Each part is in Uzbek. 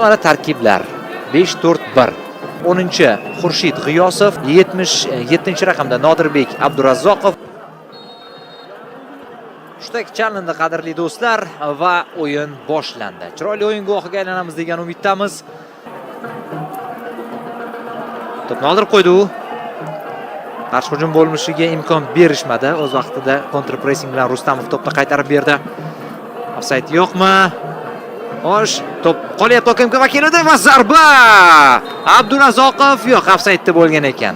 Mana tarkiblar 5-4-1. 10-chi Xurshid G'iyosov, 77-raqamda Nodirbek Abdurazzoqov. Hushtak chalindi, qadrli do'stlar, va o'yin boshlandi. Chiroyli o'yin guvohiga aylanamiz degan umiddamiz. To'pni oldirib qo'ydi u. Qarshi hujum bo'lmishiga imkon berishmadi. O'z vaqtida kontrpressing bilan Rustamov to'pni qaytarib berdi. Ofsayd yo'qmi? Xo'sh, to'p qolyapti OKMK vakilida va zarba! Abdurazzoqov yo'q, ofsaydda bo'lgan ekan.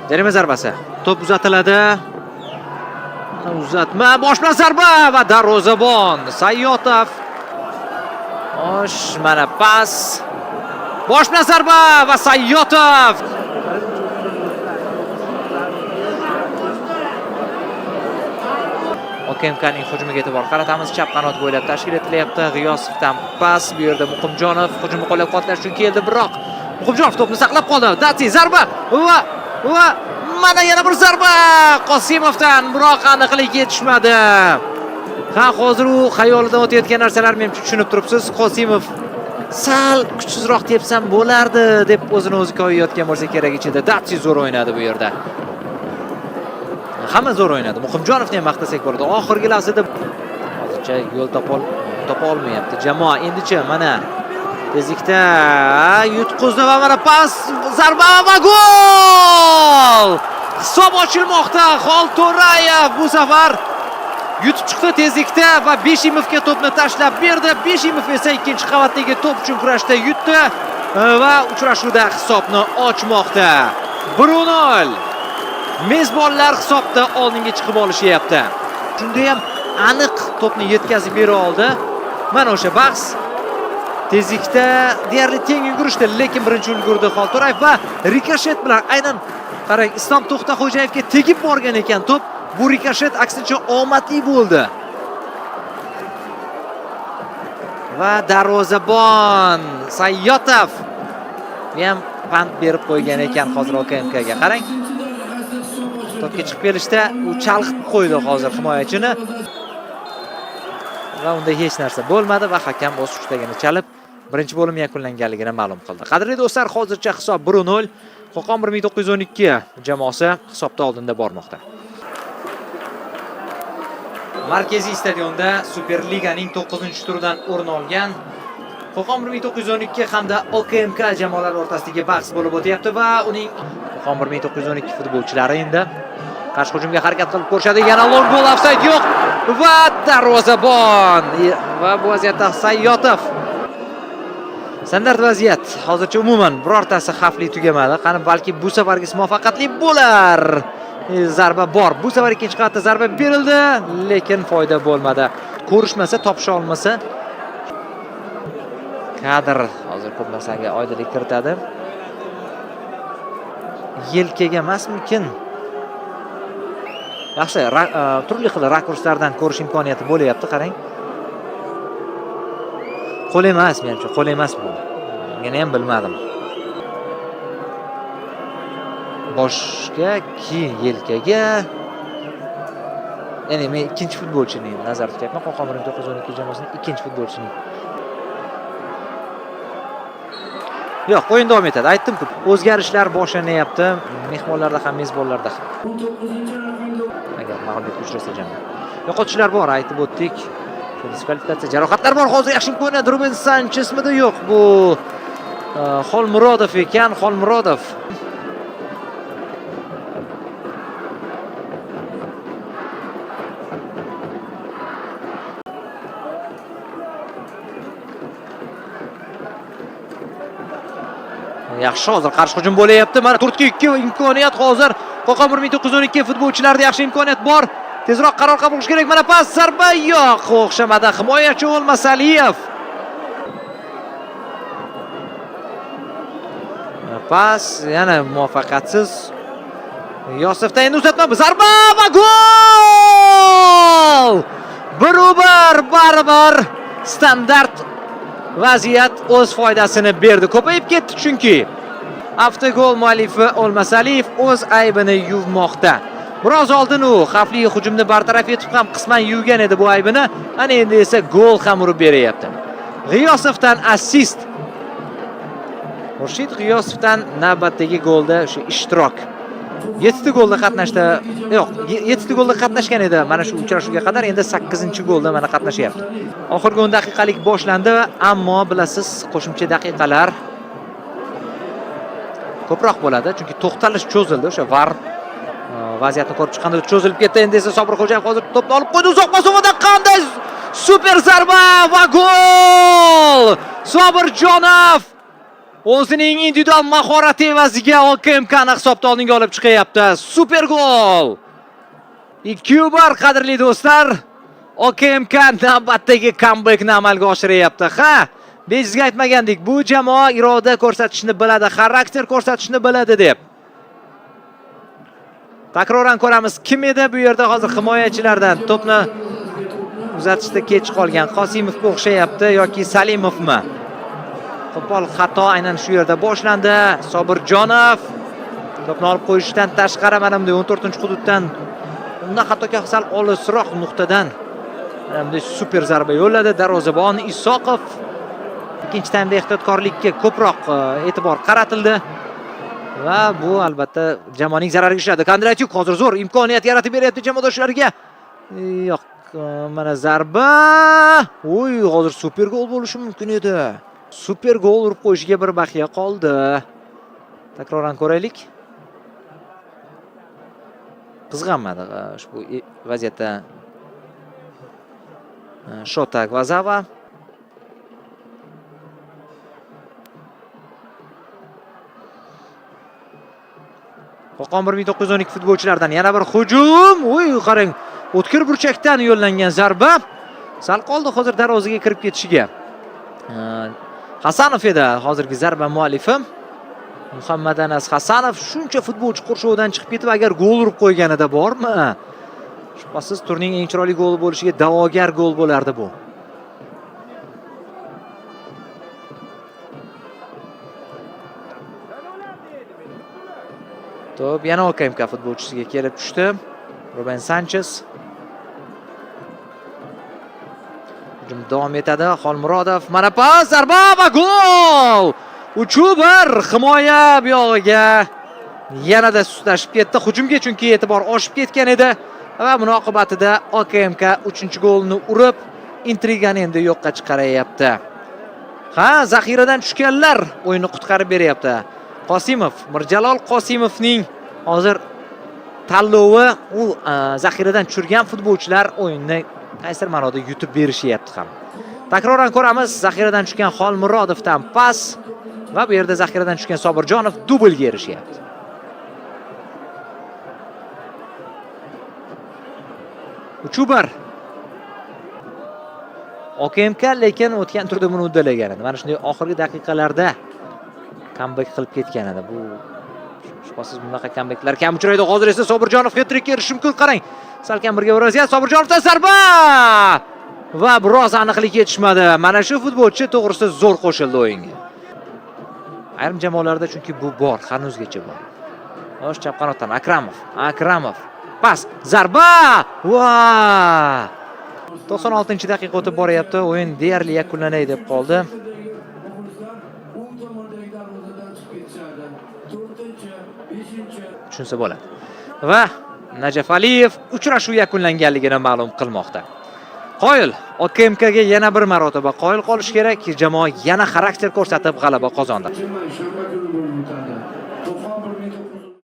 Jarima zarbasi. To'p uzatiladi. Uzatma, bosh bilan zarba va darvozabon Sayyotov. Xo'sh, mana pas. Bosh bilan zarba va Sayyotov. OKMKning hujumiga e'tibor qaratamiz. Chap qanot bo'ylab tashkil etilyapti. G'iyosovdan pas, bu yerda Muqimjonov hujumni qo'llab-quvvatlash uchun keldi, biroq Muqimjonov to'pni saqlab qoldi. Dati zarba va mana yana bir zarba Qosimovdan, biroq aniqlik yetishmadi. Ha, hozir u xayolidan o'tayotgan narsalarni menimcha tushunib turibsiz. Qosimov sal kuchsizroq tepsam bo'lardi deb o'zini o'zi koyiyotgan bo'lsa kerak ichida. Dati zo'r o'ynadi bu yerda. Hamma zo'r o'ynadi. Muqimjonovni ham maqtasak bo'ladi. Oxirgi lahzada hozircha yo'l topa olmayapti jamoa. Endicha mana tezlikda yutqizdi va mana pas, zarba va gol! Hisob ochilmoqda. Xolto'rayev bu safar yutib chiqdi tezlikda va Beshimovga to'pni tashlab berdi. Beshimov esa ikkinchi qavatdagi to'p uchun kurashda yutdi va uchrashuvda hisobni ochmoqda. 1-0. Mezbonlar hisobda oldinga chiqib olishyapti. Shunda ham aniq to'pni yetkazib bera oldi. Mana o'sha bahs. Tezlikda deyarli teng yugurishdi, lekin birinchi ulgurdi Xolto'rayev va rikoshet bilan aynan qarang, Islom To'xtaxo'jayevga tegib borgan ekan to'p. Bu rikoshet aksincha omadli bo'ldi. Va darvozabon Sayyotov ham pand berib qo'ygan ekan hozir OKMKga. Qarang. To'pga chiqib kelishda u chalg'itib qo'ydi hozir himoyachini. Va unda hech narsa bo'lmadi va hakam o'z hushtagini chalib, birinchi bo'lim yakunlanganligini ma'lum qildi. Qadrli do'stlar, hozircha hisob 1-0. Qo'qon 1912 jamoasi hisobda oldinda bormoqda. Markaziy stadionda Superliganing 9-turidan o'rin olgan Qo'qon 1912 hamda OKMK jamoalari o'rtasidagi bahs bo'lib o'tyapti va uning Qo'qon 1912 futbolchilari endi qarshi hujumga harakat qilib ko'rishadi. Yana long gol, ofsayd yo'q va darvozabon va bu vaziyatda Sayyotov. Standart vaziyat. Hozircha umuman birortasi xavfli tugamadi. Qani balki bu safargisi muvaffaqiyatli bo'lar. Zarba bor. Bu safar ikkinchi qavatda zarba berildi, lekin foyda bo'lmadi. Ko'rishmasa, topisha olmasa kadr hozir ko'p narsaga oydinlik kiritadi. Yelkaga emasmikin? Yaxshi, turli xil rakurslardan ko'rish imkoniyati bo'lyapti, qarang. Qo'l emas, menimcha, qo'l emas bu. Yana ham bilmadim. Boshga, keyin yelkaga. Ya'ni men ikkinchi futbolchini nazarda tutyapman. Qo'qon 1912 jamoasining ikkinchi futbolchisining. Yo'q, o'yin davom etadi. Aytdim-ku, o'zgarishlar boshlanyapti. Mehmonlarda ham, mezbonlarda ham. Agar mag'lubiyatga uchrasa jamoa. Yo'qotishlar bor, aytib o'tdik. Diskvalifikatsiya, jarohatlar bor. Hozir yaxshi imkoniyat Ruben Sanchesmidi? Yo'q, bu Xolmurodov ekan, Xolmurodov. Yaxshi, hozir qarshi hujum bo'lyapti. Mana 4-2 imkoniyat hozir. Qo'qon 1912 futbolchilarida yaxshi imkoniyat bor. Tezroq qaror qabul qilish kerak. Mana pas, zarba yo'q. O'xshamadi. Himoyachi O'lmasaliyev. Pas yana muvaffaqiyatsiz. Yosifdan endi uzatma, zarba va gol! 1-1 baribir standart vaziyat o'z foydasini berdi. Ko'payib ketdi chunki. Avtogol muallifi O'lmasaliyev o'z aybini yuvmoqda. Biroz oldin u xavfli hujumni bartaraf etib ham qisman yuvgan edi bu aybini. Ana endi esa gol ham urib beryapti. G'iyosovdan assist. Xurshid G'iyosovdan navbatdagi golda o'sha ishtirok. 7 ta golda qatnashdi. Yo'q, 7 ta golda qatnashgan edi mana shu uchrashuvga qadar. Endi 8-golda mana qatnashyapti. Oxirgi 10 daqiqalik boshlandi, ammo bilasiz, qo'shimcha daqiqalar ko'proq bo'ladi, chunki to'xtalish cho'zildi. O'sha VAR vaziyatni ko'rib chiqqanda cho'zilib ketdi. Endi esa Sobir Xo'jayev hozir to'pni olib qo'ydi. Uzoq masofadan qanday super zarba va gol! Sobirjonov o'zining individual mahorati evaziga OKMKni hisobda oldinga olib chiqyapti. Super gol! 2-1 qadrli do'stlar. OKMK navbatdagi comebackni amalga oshiryapti. Ha, bejizga aytmagandik, bu jamoa iroda ko'rsatishni biladi, xarakter ko'rsatishni biladi deb. Takroran ko'ramiz, kim edi bu yerda hozir himoyachilardan to'pni uzatishda kech qolgan? Qosimovga o'xshayapti yoki Salimovmi? Qo'pol xato aynan shu yerda boshlandi. Sobirjonov to'pni olib qo'yishdan tashqari mana bunday 14-hududdan, undan hattoki sal olisroq nuqtadan mana bunday super zarba yo'lladi darvozabon Isoqov. Ikkinchi taymda ehtiyotkorlikka ko'proq e'tibor qaratildi va bu albatta jamoaning zarariga tushadi. Kondratyuk hozir zo'r imkoniyat yaratib beryapti jamoadoshlariga. Yo'q, mana zarba. Uy, hozir super gol bo'lishi mumkin edi. Super gol urib qo'yishiga bir baxya qoldi. Takroran ko'raylik. Qizg'anmadi ushbu vaziyatda Shota Gvazava. Qo'qon 1912 futbolchilaridan yana bir hujum. Uy, qarang, o'tkir burchakdan yo'llangan zarba. Sal qoldi hozir darvozaga kirib ketishiga. Hasanov edi hozirgi zarba muallifi. Muhammad Anas Hasanov shuncha futbolchi qurshovidan chiqib ketib, agar gol urib qo'yganida bormi? Shubhasiz turning eng chiroyli goli bo'lishiga da'vogar gol bo'lardi bu. To'p yana OKMK futbolchisiga kelib tushdi. Ruben Sanchez. Hujum davom etadi. Xolmurodov mana pas, zarba va gol! 3-1 himoya bu yog'iga yanada sustlashib ketdi. Hujumga chunki e'tibor oshib ketgan edi va buni oqibatida OKMK 3-golni urib, intrigani endi yo'qqa chiqaryapti. Ha, zaxiradan tushganlar o'yinni qutqarib beryapti. Qosimov, Mirjalol Qosimovning hozir tanlovi, u zaxiradan tushirgan futbolchilar o'yinni qaysidir ma'noda yutib berishyapti ham. Takroran ko'ramiz, zaxiradan tushgan Xolmurodovdan pas va bu yerda zaxiradan tushgan Sobirjonov dublga erishyapti. 3-1. OKMK lekin o'tgan turda buni uddalagan edi. Mana shunday oxirgi daqiqalarda comeback qilib ketgan edi. Bu shubhasiz bunaqa comebacklar kam uchraydi. Hozir esa Sobirjonov hat-trickka erishishi mumkin. Qarang. Salkam birga bir vaziyat. Sobirjonovdan zarba! Va biroz aniqlik yetishmadi. Mana shu futbolchi to'g'risi zo'r qo'shildi o'yinga. Ayrim jamoalarda chunki bu bor, hanuzgacha bor. Xo'sh, chap qanotdan Akramov, Akramov. Pas, zarba! Va! 96-daqiqa o'tib boryapti. O'yin deyarli yakunlanay deb qoldi. Tushunsa bo'ladi. Va Najaf Aliyev uchrashuv yakunlanganligini ma'lum qilmoqda. Qoyil, OKMKga yana bir marotaba qoyil qolish kerak. Jamoa yana xarakter ko'rsatib g'alaba qozondi. Shanba kuni bo'lib o'tadi.